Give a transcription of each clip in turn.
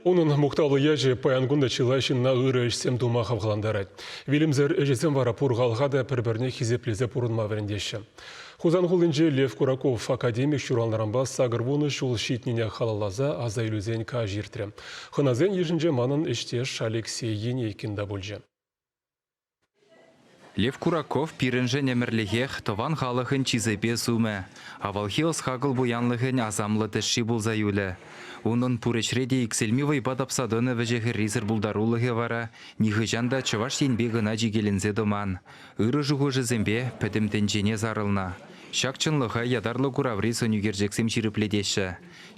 Унӑн мухтавлӑ ячӗ паян кун та чылай ҫынна ырӑ ӗҫсем тума хавхалантарать. Вилӗмсӗр ӗҫӗсем вара пур халӑха та пӗр-пӗрне хисеплесе пурӑнма вӗрентеҫҫӗ. Хусан хулинче Лев Кураков академик ҫуралнӑранпа 80 ҫул ҫитнине халалласа аса илӳсен каҫ иртрӗ. Хӑнасен йышӗнче манӑн ӗҫтеш Алексей Енейкин та пулчӗ. Лев Кураков пирӗншӗн ӗмӗрлӗхех тӑван халӑхӑн чысӗпе сумӗ, авалхи ӑс-хакӑл пуянлӑхӗн асамлӑ тӗшши пулса юлӗ. Унӑн пур ӗҫре те иксӗлми вӑйпа тапса тӑнӑ вӗҫӗ-хӗррисӗр пултарулӑхӗ вара нихӑҫан та Чӑваш Енпе кӑна чикӗленсе тӑман, ырӑ шухӑшӗсемпе пӗтӗм тӗнчене сарӑлнӑ. Ҫак чӑнлӑха ятарлӑ кураври сӑнӳкерчӗксем ҫирӗплетеҫҫӗ.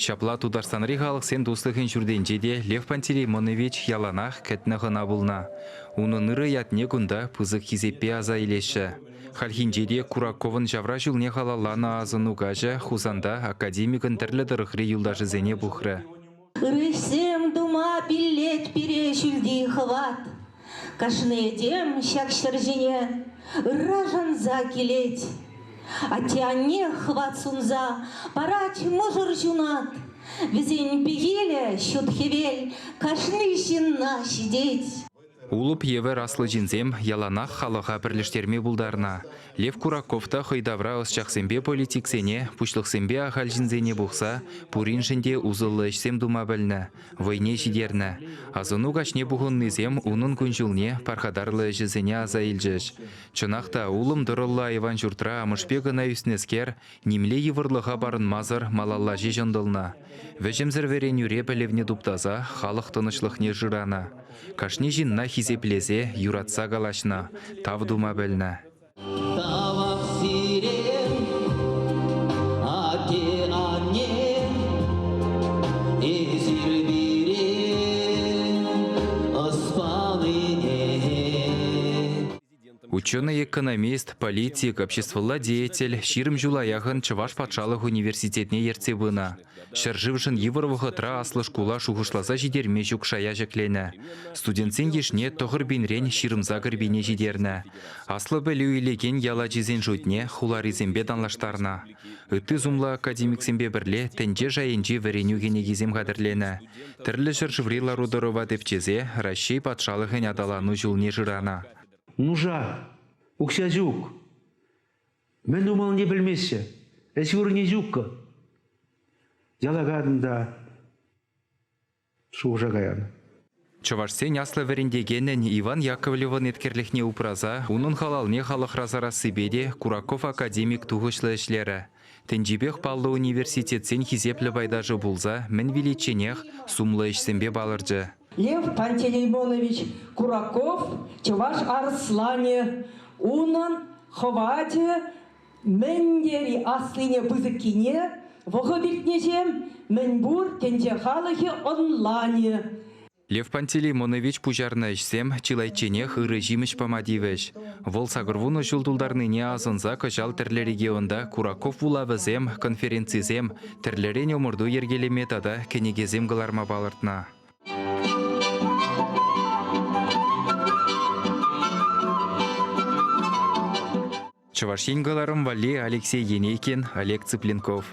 Ҫапла Тутарстанри халӑхсен туслӑхӗн ҫуртӗнче те Лев Пантелеймонович яланах кӗтнӗ хӑна пулнӑ. Унӑн ырӑ ятне кунта пысӑк хисеппе аса илеҫҫӗ. Хальхинче те Кураковӑн ҫавра ҫулне халалланӑ асӑну каҫӗ Хусанта академикӑн тӗрлӗ тӑрӑхри юлташӗсене пухрӗ. Ырӑ тума пиллет пире ҫӳлти хӑват. Кашни этем ҫак ҫӗр ҫине ырра шанса килет. Атте-анне хӑват сунса парать мӑшӑр ҫунат. Вӗсен пехилӗ ҫут хӗвел кашни ҫынна ҫитет. Улӑп евӗр аслӑ ҫынсем яланах халӑха пӗрлештерме пултарнӑ. Лев Кураков та хӑй тавра ӑсчахсемпе политиксене, пуҫлӑхсемпе ахаль ҫынсене пухса пуриншӗн те усӑллӑ ӗҫсем тума пӗлнӗ, вӑйне ҫитернӗ. Асӑну каҫне пухӑннисем унӑн кун-ҫулне, пархатарлӑ ӗҫӗсене аса илчӗҫ. Чӑнах та, улӑм тӑрӑллӑ айван ҫуртра амӑшпе кӑна ӳснӗскер нимле йывӑрлӑха парӑнмасӑр малалла ҫеҫ ӑнтӑлнӑ. Вӗҫӗмсӗр вӗренӳре пӗлӗвне туптаса халӑх тӑнӑҫлӑхне шыранӑ. Кашни ҫынна хисеплесе, юратса калаҫнӑ, тав тума пӗлнӗ. Тавах сире, атте-анне, эсир пире ӑс панине. Ученӑй-экономист, политик, обществӑлла деятель 20 ҫула яхӑн Чӑваш патшалӑх университетне ертсе пынӑ. Ҫӗршывшӑн йывӑр вӑхӑтра аслӑ шкула шухӑшласа ҫитерме ҫук шая ҫӗкленӗ. Студентсен йышне 9 пинрен 28 пине ҫитернӗ. Аслӑ пӗлӳ илекен ял ачисен шутне хуларисемпе танлаштарнӑ. Ытти сумлӑ академиксемпе пӗрле тӗнче шайӗнчи вӗренӳ кӗнекисем хатӗрленӗ. Тӗрлӗ ҫӗршыври лару-тӑрӑва тӗпчесе Раҫҫей патшалӑхӗн аталану ҫулне шыранӑ. Нуша, укҫа ҫук. Мӗн тумаллине пӗлмеҫҫӗ. Ӗҫ вырӑнӗ ҫуккӑ. Яла кайрӑм та шухӑша каянӑ. Чӑвашсен аслӑ вӗрентекенӗн Иван Яковлевӑн еткерлӗхне упраса унӑн халалне халӑхра сарассипе те Кураков академик тухӑҫлӑ ӗҫлерӗ. Тӗнчипех паллӑ университетсен хисеплӗ пайташӗ пулса мӗн виличченех сумлӑ ӗҫсемпе палӑрчӗ. Лев Пантелеймонович Кураков чӑваш арӑсланӗ. Унӑн хӑвачӗ мӗн тери аслине пысӑккине вӑхӑт иртнӗҫем мӗнпур тӗнче халӑхӗ ӑнланӗ. Лев Пантелеймонович пуҫарнӑ ӗҫсем чылайчченех ырӑ ҫимӗҫ пама тивӗҫ. Вӑл 80 ҫул тултарнине асӑнса кӑҫал тӗрлӗ регионта Кураков вулавӗсем, конференцисем, тӗрлӗрен ӑмӑрту йӗркелеме тата кӗнекесем кӑларма палӑртнӑ. Чӑваш Ен кӑларӑм валли Алексей Енейкин, Олег Цыпленков.